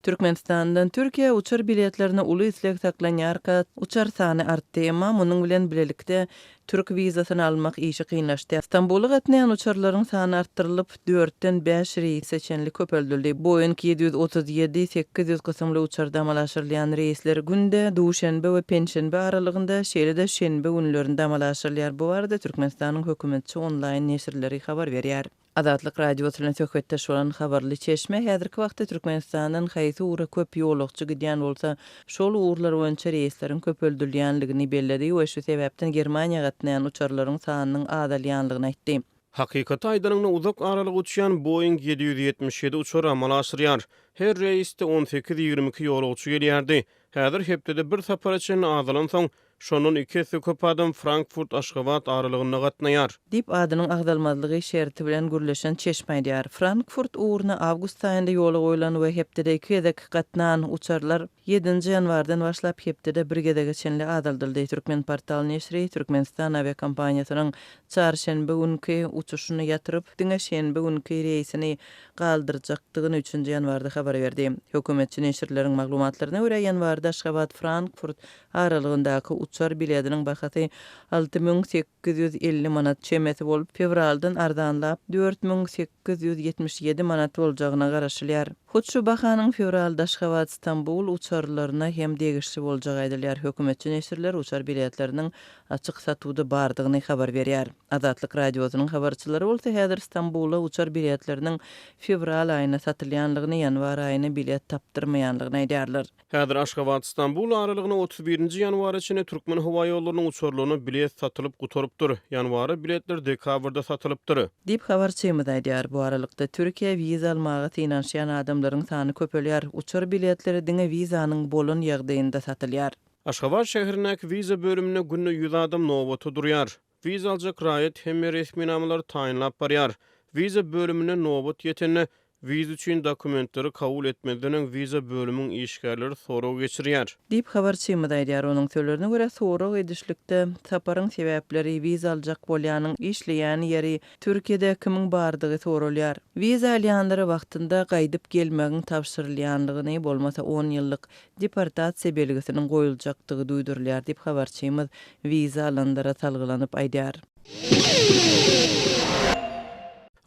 Türkmenistandan Türkiýä uçar biletlerine uly isleg saklanýarka, uçar sany artdy, emma munuň bilen bilelikde, türk wizasyny almak işi kynlaşdy. Stambula gatnaýan uçarlaryň sany artdyrylyp, dörtden bäş reýse çenli köpeldildi. Boeing 737, 800 kysymly uçarda amala aşyrylýan reýsler günde duşenbe we penşenbe aralygynda, şeýle-de şenbe günlerinde amala aşyrylýar. Bu barada Türkmenistanyň hökümetçi onlaýn neşirleri habar berýär. Azatlyk Radiosy bilen söhbetdeş bolan habarly çeşme häzirki wagtda Türkmenistandan haýsy ugra köp ýolagçy gidýän bolsa, şol ugurlar boýunça reýsleriň köpeldilýänligini belledi we şu sebäpden Germaniýa gatnaýan uçarlaryň sanynyň azalýanlygyny aýtdy. Hakykaty aýdanyňda uzak aralyga uçýan Boeing 777 uçary amala aşyrýar. Her reýsde on sekiz, 22 ýolagçy gelýärdi. Häzir hepdede bir sapara çenli azalansoň, Şondan iki esse köp adam Frankfurt-Aşgabat aralygynda gatnaýar. Diýip, adynyň agzalmazlygy şerti bilen gürleşen çeşme aýdýar. Frankfurt ugruna awgust aýynda ýola goýlan we hepdede iki gezek gatnan uçarlar ýedinji ýanwardan başlap hepdede bir gezege çenli azaldyldy. Türkmenportal neşiri Türkmenistan awiakompaniýasynyň çarşenbe günki uçuşyny ýatyryp, diňe şenbe günki reýsini galdyrjakdygyny üçünji ýanwarda habar berdi. Hökümetçi neşirleriň maglumatlaryna görä, ýanwarda Aşgabat-Frankfurt aralygyndaky uçar bilediniň bahasy 6850 manat çemesi bolup, fewraldan arzanlap, 4877 manat boljagyna garaşylýar. Hut şu bahanyň fewralda Aşgabat-Stambul uçarlaryna hem degişli boljagy aýdylýar. Hökümetçi neşirler uçar biletleriniň açyk satuwda bardygyny habar berýär. Azatlyk Radiosynyň habarçylary bolsa häzir Stambula uçar biletleriniň fewral aýyna satylýanlygyny, ýanwar aýyna bilet tapdyrmaýanlygyny aýdýarlar. Häzir Aşgabat-Stambul aralygyna 31 nji ýanwara çenli Türkmenhowaýollarynyň uçarlaryna bilet satylyp gutarypdyr. Ýanwara biletler dekabrda satylypdyr. Diýip, habarçymyz aýdýar. Bu aralykda, Türkiýä wiza almaga synanyşýan adamlaryň sany köpelýär. Uçar biletleri diňe wizanyň bolan ýagdaýynda satylýar. Aşgabat şäherindäki wiza bölüminde günde ýüz adam nobata durýar. Wiza aljak raýat hemme resminamalary taýynlap barýar. Wiza bölümine nobat ýetende, wiza üçin dokumentleri kabul etmezden öň wiza bölümiň işgärleri sorag geçirýär. Diýip, habarçymyz aýdýar. Onuň sözlerine görä, sorag edişlikde saparyň sebäpleri, wiza aljak bolýanyň işleýän ýeri, Türkiýede kimiň bardygy soralýar. Wiza alýanlara wagtynda gaýdyp gelmegiň tabşyrylýanlygyny, bolmasa on ýyllyk deportasiýa belgisiniň goýuljakdygy duýdurylýar diýip, habarçymyz wiza alanlara salgylanyp aýdýar.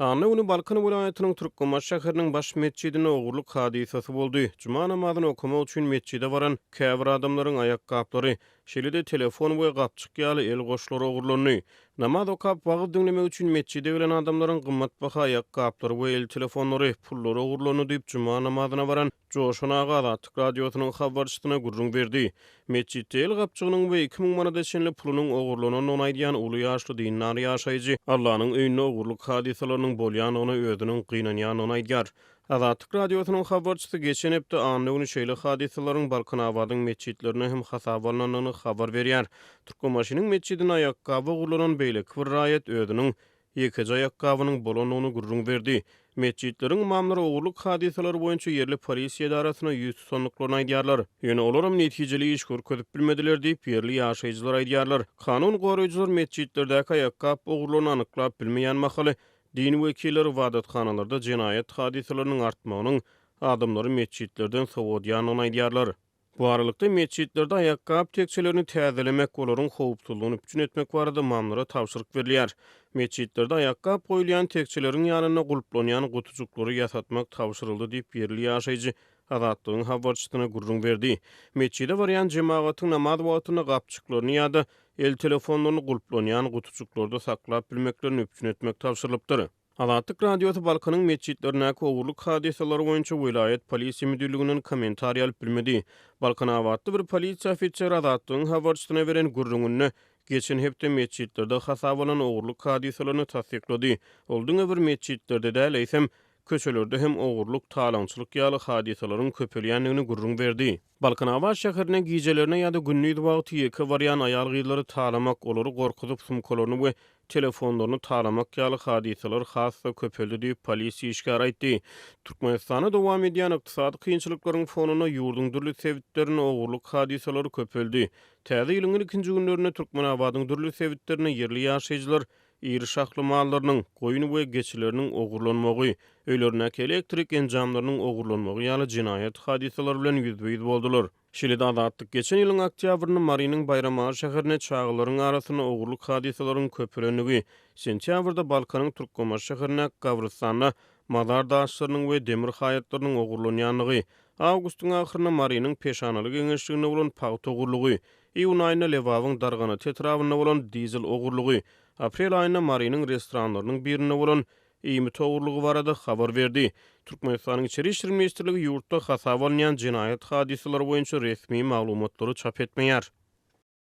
Anna güni Balkan welaýatynyň Türkmenbaşy şäheriniň baş metjidinde ogurlyk hadysasy boldy. Juma namazyny okamak üçin metjide baran käbir adamlaryň aýakgaplary, şeýle-de telefon we gapjyk ýaly el goşlary ogurlandy. Namaz okap, wagyz diňlemek üçin metjide gelen adamlaryň gymmatbaha aýakgaplary we el telefonlary, pullary ogurlandy diýip, juma namazyna baran Joşan aga Azatlyk Radiosynyň habarçysyna gürrüň berdi. Metjitde el gapjygynyň we 2000 manada çenli pulunyň ogurlanandygyny aýdýan uly ýaşly dindar ýaşaýjy Allanyň öýünde ogurlyk hadysalarynyň bolýandygyna özüniň gynanýandygyny aýdýar. Azatlyk Radiosynyň habarçysy geçen hepde anna güni şeýle hadysalaryň Balkanabadyň metjitlerinde hem hasaba alnandygyny habar berýär. Türkmenbaşynyň metjidinde aýakgaby ogurlanan beýleki bir raýat özüniň ýekeje aýakgabynyň bolandygyny gürrüň berdi. Metjitleriň ymamlary ogurlyk hadysalary boýunça ýerli polisiýa edarasyna ýüz tutandyklaryny aýdýarlar. Ýöne olaram netijeli iş görkezip bilmediler diýip, ýerli ýaşaýjylar aýdýarlar. Kanun goraýjylar metjitlerdäki aýakgap ogurlaryny anyklap bilmeýän mahaly, din wekilleri ybadathanalarda jenaýat hadysalarynyň artmagynyň adamlary metjitlerden sowadýandygyny aýdýarlar. Bu aralykda, metjitlerde aýakgap tekjelerini täzelemek, olaryň howpsuzlygyny üpjün etmek barada ymamlara tabşyryk berilýär. Metjitlerde aýakgap goýulýan tekjeleriň ýanynda gulplanýan gutujyklary ýasatmak tabşyryldy diýip, ýerli ýaşaýjy Azatlygyň habarçysyna gürrüň berdi. Metjide barýan jemagatyň namaz wagtynda gapjyklaryny ýa-da el telefonlaryny gulplanýan gutujyklarda saklap bilmeklerini üpjün etmek tabşyrylypdyr. Azatlyk Radiosy Balkanyň metjitlerindäki ogurlyk hadysalary boýunça welaýat polisiýa müdirliginden kommentariý alyp bilmedi. Balkanabatly bir polisiýa ofiseri Azatlygyň habarçysyna beren gürrüňinde geçen hepde metjitlerde hasaba alnan ogurlyk hadysalaryny tassyklady. Ol diňe bir metjitlerde däl, eýsem, köçelerde hem ogurlyk, talaňçylyk ýaly hadysalaryň köpelýändigini gürrüň berdi. Balkanabat şäherine gijelerine ýa-da gündiz wagty ýeke barýan aýal-gyzlary talamak, olary gorkuzyp sumkalaryny we telefonlaryny talamak ýaly hadysalar has-da köpeldi diýip, polisiýa işgäri aýtdy. Türkmenistanda dowam edýän ykdysady kynçylyklaryň fonunda ýurduň dürli sebitlerinde ogurlyk hadysalary köpeldi. Täze ýylyň ilkinji günlerinde Türkmenabadyň dürli sebitlerinde ýerli ýaşaýjylar. Iri şahly mallarynyň, goýun we geçileriniň ogurlanmagy, öýlerindäki elektrik enjamlarynyň ogurlanmagy ýaly jenaýat hadysalary bilen ýüzbe-ýüz boldular. Şeýle-de Azatlyk geçen ýylyň oktýabrynda Marynyň Baýramaly şäherinde çagalaryň arasynda ogurlyk hadysalaryň köpelendigi, sentýabrda Balkanyň Türkmenbaşy şäherindäki gabrystanda mazar daşlarynyň we demir haýatlarynyň ogurlanýandygy, awgustyň ahyrynda Marynyň Peşanaly geňeşliginde bolan pagta ogurlygy, Iýun aýynda Lebabyň Darganata etrabynda bolan dizel ogurlygy, aprel aýynda Marynyň restoranlarynyň birinde bolan iýmit ogurlygy barada habar berdi. Türkmenistanyň Içeri işler ministrligi ýurtda hasaba alynýan jenaýat hadysalary boýunça resmi maglumatlary çap etmeýär.